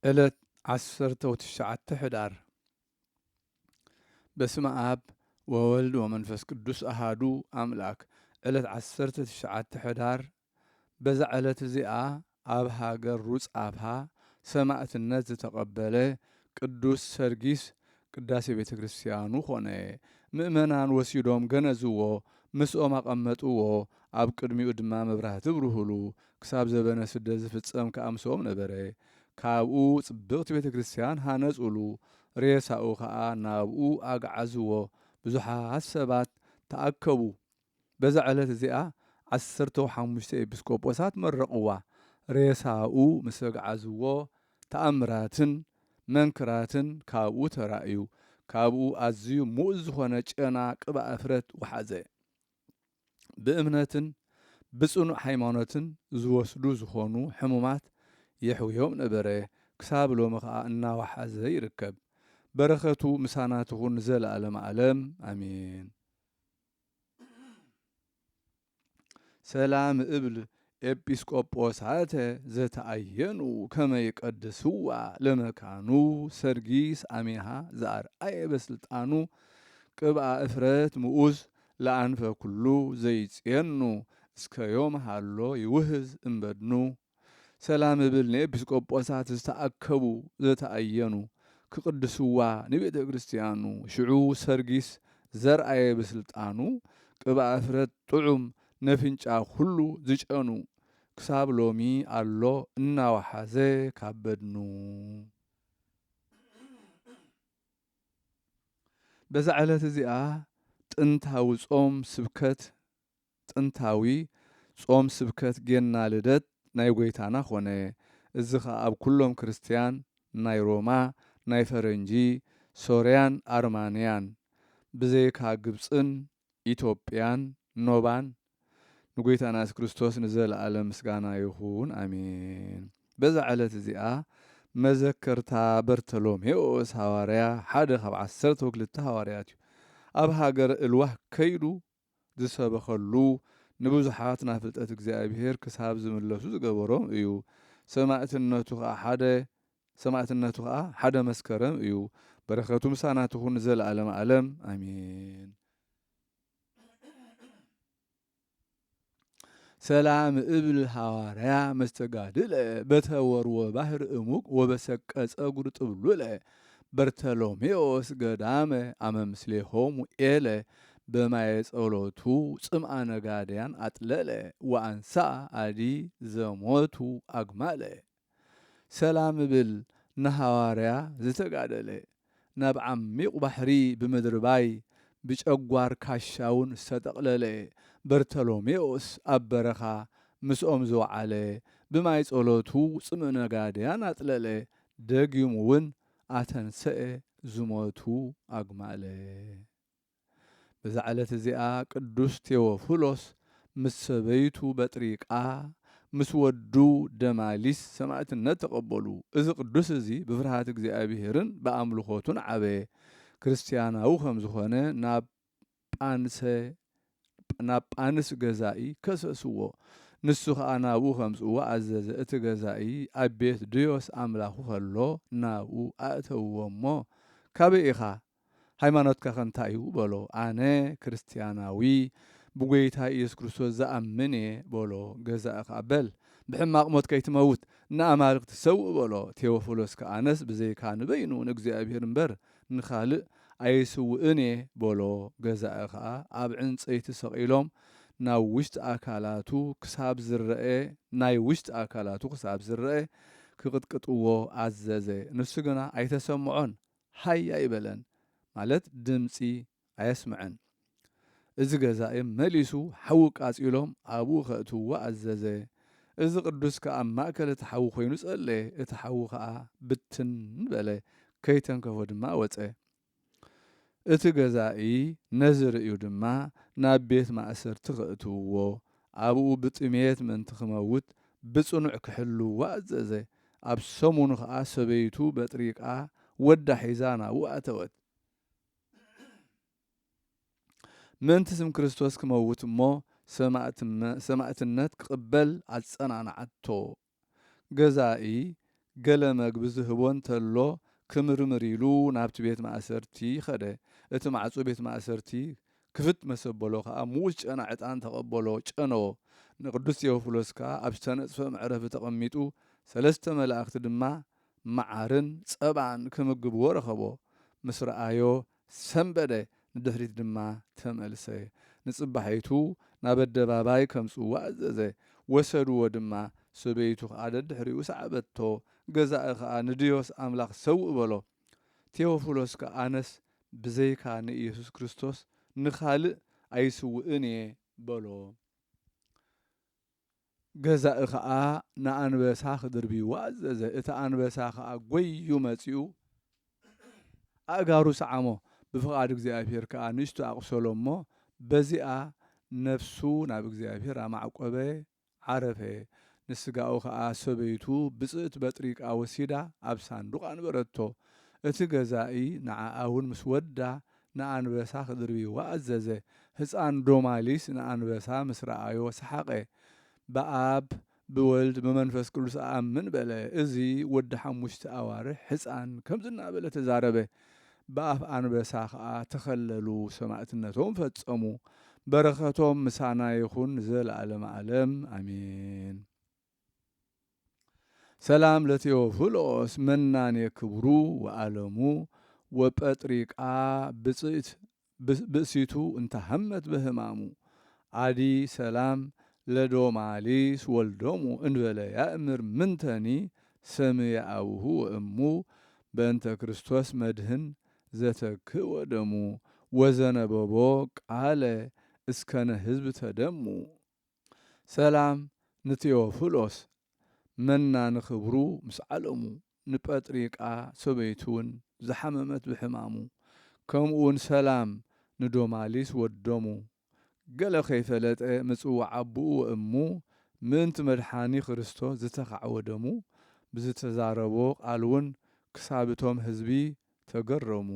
ዕለት ዓሰርተ ወትሽዓተ ሕዳር። በስመ ኣብ ወወልድ ወመንፈስ ቅዱስ ኣሃዱ ኣምላክ። ዕለት ዓሰርተ ትሽዓተ ሕዳር። በዛ ዕለት እዚኣ ኣብ ሃገር ሩጻፋ ሰማእትነት ዝተቐበለ ቅዱስ ሰርጊስ ቅዳሴ ቤተ ክርስቲያኑ ኾነ። ምእመናን ወሲዶም ገነዝዎ፣ ምስኦም ኣቐመጥዎ፣ ኣብ ቅድሚኡ ድማ መብራህቲ ብርሁሉ፣ ክሳብ ዘበነ ስደት ዝፍጸም ከኣ ምስኦም ነበረ። ካብኡ ጽብቕቲ ቤተ ክርስቲያን ሃነጹሉ፣ ሬሳኡ ኸኣ ናብኡ ኣግዓዝዎ። ብዙሓት ሰባት ተኣከቡ። በዛ ዕለት እዚኣ ዓሰርተ ሓሙሽተ ኤጲስቆጶሳት መረቕዋ። ሬሳኡ ምስ ኣግዓዝዎ፣ ተኣምራትን መንክራትን ካብኡ ተራእዩ። ካብኡ ኣዝዩ ምኡዝ ዝኾነ ጨና ቅብኣ እፍረት ወሓዘ። ብእምነትን ብጽኑዕ ሃይማኖትን ዝወስዱ ዝኾኑ ሕሙማት የሕውዮም ነበረ። ክሳብ ሎሚ ኸኣ እናወሓዘ ይርከብ። በረኸቱ ምሳና ትኹን ንዘለኣለመ ዓለም። ኣሜን። ሰላም እብል ኤጲስቆጶሳተ ዘተኣየኑ ከመ ይቀድስዋ ለመካኑ ሰርጊስ ኣሜሃ ዘኣርኣየ በስልጣኑ ቅብኣ እፍረት ምኡዝ ለኣንፈ ኩሉ ዘይጽየኑ እስከ ዮም ሃሎ ይውህዝ እምበድኑ። ሰላም እብል ንኤጲስቆጶሳት ዝተኣከቡ ዘተኣየኑ ክቅድስዋ ንቤተ ክርስቲያኑ። ሽዑ ሰርጊስ ዘርኣየ ብስልጣኑ ቅብኣ እፍረት ጥዑም ነፍንጫ ኩሉ ዝጨኑ ክሳብ ሎሚ ኣሎ እናወሓዘ ካብ በድኑ። በዛ ዕለት እዚኣ ጥንታዊ ጾም ስብከት ጥንታዊ ጾም ስብከት ጌና ልደት ናይ ጐይታና ኾነ። እዚ ኸኣ ኣብ ኩሎም ክርስትያን ናይ ሮማ፣ ናይ ፈረንጂ፣ ሶርያን ኣርማንያን ብዘይካ ግብጽን ኢትዮጵያን ኖባን ንጐይታና የሱስ ክርስቶስ ንዘለኣለም ምስጋና ይኹን። ኣሜን። በዛ ዕለት እዚኣ መዘከርታ በርተሎሜዎስ ሃዋርያ ሓደ ካብ ዓሰርተ ወክልተ ሃዋርያት እዩ። ኣብ ሃገር እልዋህ ከይዱ ዝሰበኸሉ ንብዙሓት ናብ ፍልጠት እግዚኣብሔር ክሳብ ዝምለሱ ዝገበሮም እዩ። ሰማእትነቱ ኸኣ ሓደ ሰማእትነቱ ኸኣ ሓደ መስከረም እዩ። በረኸቱ ምሳና ትኹን ንዘለኣለም ዓለም። ኣሜን። ሰላም እብል ሃዋርያ መስተጋድለ በተወርወ ባህር እሙቅ ወበሰቀ ጸጉር ጥብሉለ በርተሎሜዎስ ገዳመ ኣመ ምስሌሆሙ ኤለ በማየ ጸሎቱ ጽምኣ ነጋድያን ኣጥለለ ወኣንሳ ኣዲ ዘሞቱ ኣግማለ። ሰላም እብል ንሃዋርያ ዝተጋደለ፣ ናብ ዓሚቕ ባሕሪ ብምድርባይ ብጨጓር ካሻውን ዝተጠቕለለ በርተሎሜዎስ ኣብ በረኻ ምስኦም ዝወዓለ፣ ብማይ ጸሎቱ ጽምእ ነጋድያን ኣጥለለ፣ ደጊሙ እውን ኣተንሰኤ ዝሞቱ ኣግማለ። በዛ ዕለት እዚኣ ቅዱስ ቴዎፍሎስ ምስ ሰበይቱ በጥሪቃ ምስ ወዱ ደማሊስ ሰማዕትነት ተቐበሉ። እዚ ቅዱስ እዚ ብፍርሃት እግዚኣብሄርን ብኣምልኾቱን ዓበየ። ክርስትያናዊ ከም ዝኾነ ናብ ጳንሰ ናብ ጳንስ ገዛኢ ከሰስዎ። ንሱ ኸኣ ናብኡ ከምጽእዎ ኣዘዘ። እቲ ገዛኢ ኣብ ቤት ድዮስ ኣምላኹ ኸሎ ናብኡ ኣእተውዎ እሞ፣ ካበይ ኢኻ? ሃይማኖትካኸ እንታይ እዩ? በሎ። ኣነ ክርስትያናዊ ብጐይታ ኢየሱስ ክርስቶስ ዝኣምን እየ በሎ። ገዛኢ ኸኣ በል ብሕማቕ ሞት ከይትመውት ንኣማልኽቲ ሰውእ በሎ። ቴዎፍሎስ ከኣ ኣነስ ብዘይካ ንበይኑ ንእግዚኣብሔር እምበር ንኻልእ ኣይስውእን እየ በሎ። ገዛኢ ኸኣ ኣብ ዕንጸይቲ ሰቒሎም ናብ ውሽጢ ኣካላቱ ክሳብ ዝረአ ናይ ውሽጢ ኣካላቱ ክሳብ ዝረአ ክቕጥቅጥዎ ኣዘዘ። ንሱ ግና ኣይተሰምዖን። ሃይ ኣይበለን፣ ማለት ድምጺ ኣየስምዐን። እዚ ገዛኢ መሊሱ ሓዊ ቃጺሎም ኣብኡ ከእትውዎ ኣዘዘ። እዚ ቅዱስ ከኣ ኣብ ማእከል እቲ ሓዊ ኮይኑ ጸለየ፣ እቲ ሓዊ ከኣ ብትን በለ፣ ከይተንከፎ ድማ ወጸ። እቲ ገዛኢ ነዚ ርእዩ ድማ ናብ ቤት ማእሰርቲ ከእትውዎ፣ ኣብኡ ብጥሜት ምእንቲ ክመውት ብጽኑዕ ክሕልውዎ ኣዘዘ። ኣብ ሰሙኑ ከኣ ሰበይቱ በጥሪቃ ወዳ ሒዛ ናብኡ ኣተወት። ምእንቲ ስም ክርስቶስ ክመውት እሞ ሰማእትመ-፣ ሰማእትነት ክቕበል ኣጸናንዓቶ። ገዛኢ ገለ መግቢ ዝህቦ እንተሎ ክምርምር ኢሉ ናብቲ ቤት ማእሰርቲ ኸደ። እቲ ማዕጾ ቤት ማእሰርቲ ክፍት መሰበሎ ኸኣ ምዉት ጨና ዕጣን ተቐበሎ፣ ጨነዎ። ንቅዱስ ቴዎፍሎስ ከኣ ኣብ ዝተነጽፈ መዕረፊ ተቐሚጡ ሰለስተ መላእኽቲ ድማ መዓርን ጸባን ክምግብዎ ረኸቦ። ምስ ረኣዮ ሰንበደ፣ ንድሕሪት ድማ ተመልሰ። ንጽባሒቱ ናብ ኣደባባይ ከምጽእዎ ኣዘዘ። ወሰድዎ ድማ፣ ሰበይቱ ኸኣ ደድሕሪኡ ሰዓበቶ። ገዛኢ ኸኣ ንድዮስ ኣምላኽ ሰውእ በሎ። ቴዎፍሎስ ከኣ ኣነስ ብዘይካ ንኢየሱስ ክርስቶስ ንኻልእ ኣይስውእን እየ በሎ። ገዛኢ ኸኣ ንኣንበሳ ክድርብይዎ ኣዘዘ። እቲ ኣንበሳ ኸኣ ጐዩ መጺኡ ኣእጋሩ ሰዓሞ። ብፍቓድ እግዚኣብሔር ከኣ ንእሽቶ ኣቑሰሎ እሞ በዚኣ ነፍሱ ናብ እግዚኣብሔር ኣማዕቆበ፣ ዓረፈ። ንስጋኡ ኸኣ ሰበይቱ ብጽእት በጥሪቃ ወሲዳ ኣብ ሳንዱቕ ኣንበረቶ። እቲ ገዛኢ ንዓኣ እውን ምስ ወዳ ንኣንበሳ ክድርብይዋ ኣዘዘ። ህፃን ዶማሊስ ንኣንበሳ ምስ ረኣዮ ሰሓቐ። ብኣብ ብወልድ ብመንፈስ ቅዱስ ኣኣምን በለ። እዚ ወዲ ሓሙሽተ ኣዋርሕ ህፃን ከምዚ እናበለ ተዛረበ። ብኣፍ ኣንበሳ ኸኣ ተኸለሉ፣ ሰማእትነቶም ፈጸሙ። በረኸቶም ምሳና ይኹን ንዘለዓለመ ዓለም ኣሜን። ሰላም ለቴዎፍሎስ መናኔ ክብሩ ወዓለሙ ወጴጥሪቃ ብፅእት ብእሲቱ እንተሃመት በህማሙ። ኣዲ ሰላም ለዶማሊስ ወልዶሙ እንበለ ያእምር ምንተኒ ሰምየ ኣቡሁ ወእሙ በእንተ ክርስቶስ መድህን ዘተክእ ወደሙ ወዘነበቦ ቃለ እስከነ ህዝብ ተደሙ። ሰላም ንቴዎፍሎስ መና ንኽብሩ ምስ ዓለሙ፣ ንጴጥሪቃ ሰበይቱ እውን ዝሓመመት ብሕማሙ፣ ከምኡውን ሰላም ንዶማሊስ ወዶሙ፣ ገለ ከይፈለጠ ምጽዋዕ ኣቦኡ ወእሙ፣ ምእንቲ መድሓኒ ክርስቶስ ዝተኻዕወ ደሙ፣ ብዝተዛረቦ ቃል እውን ክሳብ እቶም ህዝቢ ተገረሙ።